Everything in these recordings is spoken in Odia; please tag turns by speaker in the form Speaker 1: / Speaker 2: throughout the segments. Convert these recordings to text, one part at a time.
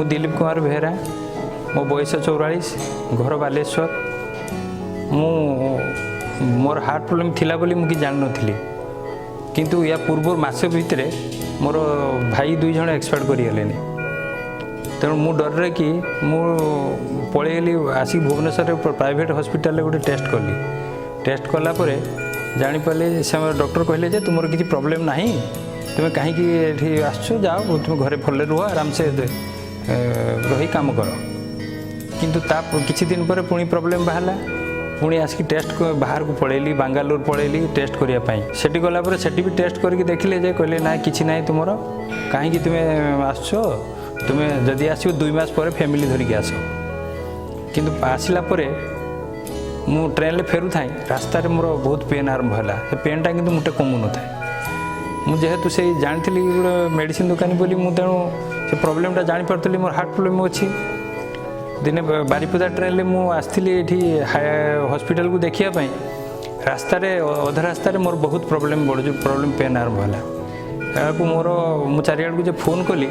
Speaker 1: ମୁଁ ଦିଲ୍ଲୀପ କୁମାର ବେହେରା, ମୋ ବୟସ 44, ଘର ବାଲେଶ୍ୱର। ମୁଁ ମୋର ହାର୍ଟ ପ୍ରୋବ୍ଲେମ୍ ଥିଲା ବୋଲି ମୁଁ କିଛି ଜାଣିନଥିଲି, କିନ୍ତୁ ୟା ପୂର୍ବରୁ ମାସେ ଭିତରେ ମୋର ଭାଇ ଦୁଇ ଜଣ ଏକ୍ସପାୟାର୍ଡ଼ କରିଗଲେଣି। ତେଣୁ ମୁଁ ଡରରେ କି ମୁଁ ପଳେଇଗଲି। ଆସିକି ଭୁବନେଶ୍ୱରରେ ପ୍ରାଇଭେଟ୍ ହସ୍ପିଟାଲରେ ଗୋଟେ ଟେଷ୍ଟ କଲି। ଟେଷ୍ଟ କଲା ପରେ ଜାଣିପାରିଲି, ସେ ଡକ୍ଟର କହିଲେ ଯେ ତୁମର କିଛି ପ୍ରୋବ୍ଲେମ୍ ନାହିଁ, ତୁମେ କାହିଁକି ଏଠି ଆସୁଛ? ଯାଅ, ତୁମେ ଘରେ ଭଲରେ ରୁହ, ଆରାମସେ ରହି କାମ କର। କିନ୍ତୁ ତା କିଛି ଦିନ ପରେ ପୁଣି ପ୍ରୋବ୍ଲେମ୍ ବାହାରିଲା। ପୁଣି ଆସିକି ଟେଷ୍ଟ, ବାହାରକୁ ପଳେଇଲି, ବାଙ୍ଗାଲୋର ପଳେଇଲି ଟେଷ୍ଟ କରିବା ପାଇଁ। ସେଠି ଗଲା ପରେ ସେଠି ବି ଟେଷ୍ଟ କରିକି ଦେଖିଲେ ଯେ କହିଲେ, ନାଇଁ, କିଛି ନାହିଁ ତୁମର, କାହିଁକି ତୁମେ ଆସୁଛ? ତୁମେ ଯଦି ଆସିବ, 2 ମାସ ପରେ ଫ୍ୟାମିଲି ଧରିକି ଆସ। କିନ୍ତୁ ଆସିଲା ପରେ ମୁଁ ଟ୍ରେନରେ ଫେରୁଥାଏ, ରାସ୍ତାରେ ମୋର ବହୁତ ପେନ୍ ଆରମ୍ଭ ହେଲା। ସେ ପେନ୍ଟା କିନ୍ତୁ ମୋଟେ କମୁନଥାଏ। ମୁଁ ଯେହେତୁ ସେଇ ଜାଣିଥିଲି ଗୋଟେ ମେଡ଼ିସିନ ଦୋକାନୀ ବୋଲି, ମୁଁ ତେଣୁ ସେ ପ୍ରୋବ୍ଲେମଟା ଜାଣିପାରୁଥିଲି, ମୋର ହାର୍ଟ ପ୍ରୋବ୍ଲେମ୍ ଅଛି। ଦିନେ ବାରିପଦା ଟ୍ରେନରେ ମୁଁ ଆସିଥିଲି ଏଠି ହସ୍ପିଟାଲକୁ ଦେଖିବା ପାଇଁ। ରାସ୍ତାରେ, ଅଧା ରାସ୍ତାରେ ମୋର ବହୁତ ପ୍ରୋବ୍ଲେମ୍ ବଢ଼ୁଛି, ପ୍ରୋବ୍ଲେମ୍ ପେନ୍ ଆରମ୍ଭ ହେଲା। ଏହାକୁ ମୋର ମୁଁ ଚାରିଆଡ଼କୁ ଯେ ଫୋନ୍ କଲି,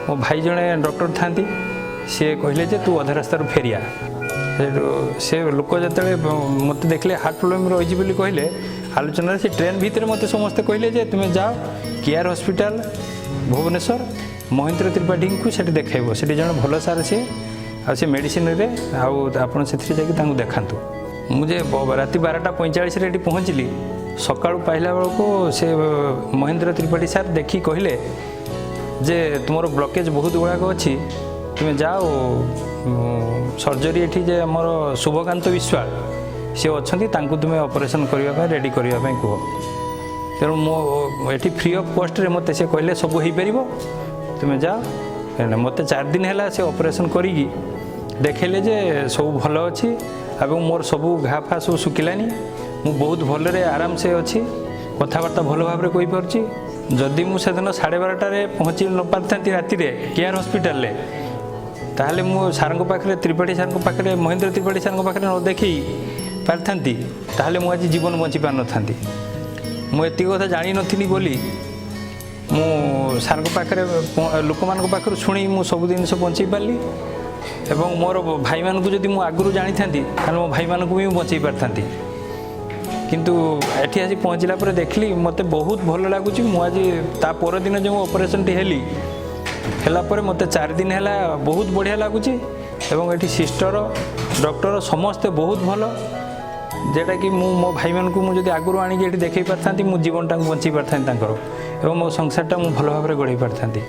Speaker 1: ମୋ ଭାଇ ଜଣେ ଡକ୍ଟର ଥାନ୍ତି, ସିଏ କହିଲେ ଯେ ତୁ ଅଧା ରାସ୍ତାରୁ ଫେରିଆ। ସେଠୁ ସେ ଲୋକ ଯେତେବେଳେ ମୋତେ ଦେଖିଲେ, ହାର୍ଟ ପ୍ରୋବ୍ଲେମ୍ ରହିଛି ବୋଲି କହିଲେ ଆଲୋଚନାରେ, ସେ ଟ୍ରେନ୍ ଭିତରେ ମୋତେ ସମସ୍ତେ କହିଲେ ଯେ ତୁମେ ଯାଅ କେୟାର ହସ୍ପିଟାଲ ଭୁବନେଶ୍ୱର, ମହେନ୍ଦ୍ର ତ୍ରିପାଠୀଙ୍କୁ ସେଠି ଦେଖାଇବ। ସେଠି ଜଣେ ଭଲ ସାର୍ ସିଏ, ଆଉ ସେ ମେଡ଼ିସିନରେ, ଆଉ ଆପଣ ସେଥିରେ ଯାଇକି ତାଙ୍କୁ ଦେଖାନ୍ତୁ। ମୁଁ ଯେ ରାତି 12ଟା 45ରେ ଏଠି ପହଞ୍ଚିଲି, ସକାଳୁ ପାଇଲା ବେଳକୁ ସେ ମହେନ୍ଦ୍ର ତ୍ରିପାଠୀ ସାର୍ ଦେଖି କହିଲେ ଯେ ତୁମର ବ୍ଲକେଜ୍ ବହୁତ ଗୁଡ଼ାକ ଅଛି, ତୁମେ ଯାଅ ସର୍ଜରୀ ଏଠି ଯେ ଆମର ଶୁଭକାନ୍ତ ବିଶ୍ୱାଳ ସେ ଅଛନ୍ତି, ତାଙ୍କୁ ତୁମେ ଅପରେସନ୍ କରିବା ପାଇଁ ରେଡ଼ି କରିବା ପାଇଁ କୁହ। ତେଣୁ ମୋ ଏଠି ଫ୍ରି ଅଫ୍ କଷ୍ଟରେ ମୋତେ ସେ କହିଲେ ସବୁ ହେଇପାରିବ, ତୁମେ ଯାଅ। ହେଲେ ମୋତେ 4 ଦିନ ହେଲା ସେ ଅପରେସନ୍ କରିକି ଦେଖେଇଲେ ଯେ ସବୁ ଭଲ ଅଛି ଏବଂ ମୋର ସବୁ ଘା ଫା ସବୁ ଶୁଖିଲାନି। ମୁଁ ବହୁତ ଭଲରେ ଆରାମସେ ଅଛି, କଥାବାର୍ତ୍ତା ଭଲ ଭାବରେ କହିପାରୁଛି। ଯଦି ମୁଁ ସେଦିନ 12:30ରେ ପହଞ୍ଚି ନ ପାରିଥାନ୍ତି ରାତିରେ କେୟାର ହସ୍ପିଟାଲରେ, ତାହେଲେ ମୁଁ ସାର୍ଙ୍କ ପାଖରେ, ତ୍ରିପାଠୀ ସାର୍ଙ୍କ ପାଖରେ, ମହେନ୍ଦ୍ର ତ୍ରିପାଠୀ ସାର୍ଙ୍କ ପାଖରେ ନ ଦେଖେଇ ପାରିଥାନ୍ତି, ତାହେଲେ ମୁଁ ଆଜି ଜୀବନ ବଞ୍ଚି ପାରିନଥାନ୍ତି। ମୁଁ ଏତିକି କଥା ଜାଣିନଥିଲି ବୋଲି ମୁଁ ସାର୍ଙ୍କ ପାଖରେ, ଲୋକମାନଙ୍କ ପାଖରୁ ଶୁଣି ମୁଁ ସବୁ ଜିନିଷ ବଞ୍ଚେଇ ପାରିଲି। ଏବଂ ମୋର ଭାଇମାନଙ୍କୁ ଯଦି ମୁଁ ଆଗରୁ ଜାଣିଥାନ୍ତି, ତାହେଲେ ମୋ ଭାଇମାନଙ୍କୁ ବି ମୁଁ ବଞ୍ଚେଇ ପାରିଥାନ୍ତି। କିନ୍ତୁ ଏଠି ଆସି ପହଞ୍ଚିଲା ପରେ ଦେଖିଲି, ମୋତେ ବହୁତ ଭଲ ଲାଗୁଛି। ମୁଁ ଆଜି ତା ପରଦିନ ଯେଉଁ ଅପରେସନଟି ହେଲି, ହେଲା ପରେ ମୋତେ 4 ଦିନ ହେଲା, ବହୁତ ବଢ଼ିଆ ଲାଗୁଛି। ଏବଂ ଏଠି ସିଷ୍ଟର, ଡକ୍ଟର ସମସ୍ତେ ବହୁତ ଭଲ, ଯେଉଁଟାକି ମୁଁ ମୋ ଭାଇମାନଙ୍କୁ ମୁଁ ଯଦି ଆଗରୁ ଆଣିକି ଏଠି ଦେଖାଇ ପାରିଥାନ୍ତି, ମୁଁ ଜୀବନଟାକୁ ବଞ୍ଚେଇ ପାରିଥାନ୍ତି ତାଙ୍କର ଏବଂ ମୋ ସଂସାରଟା ମୁଁ ଭଲ ଭାବରେ ଗଢ଼େଇ ପାରିଥାନ୍ତି।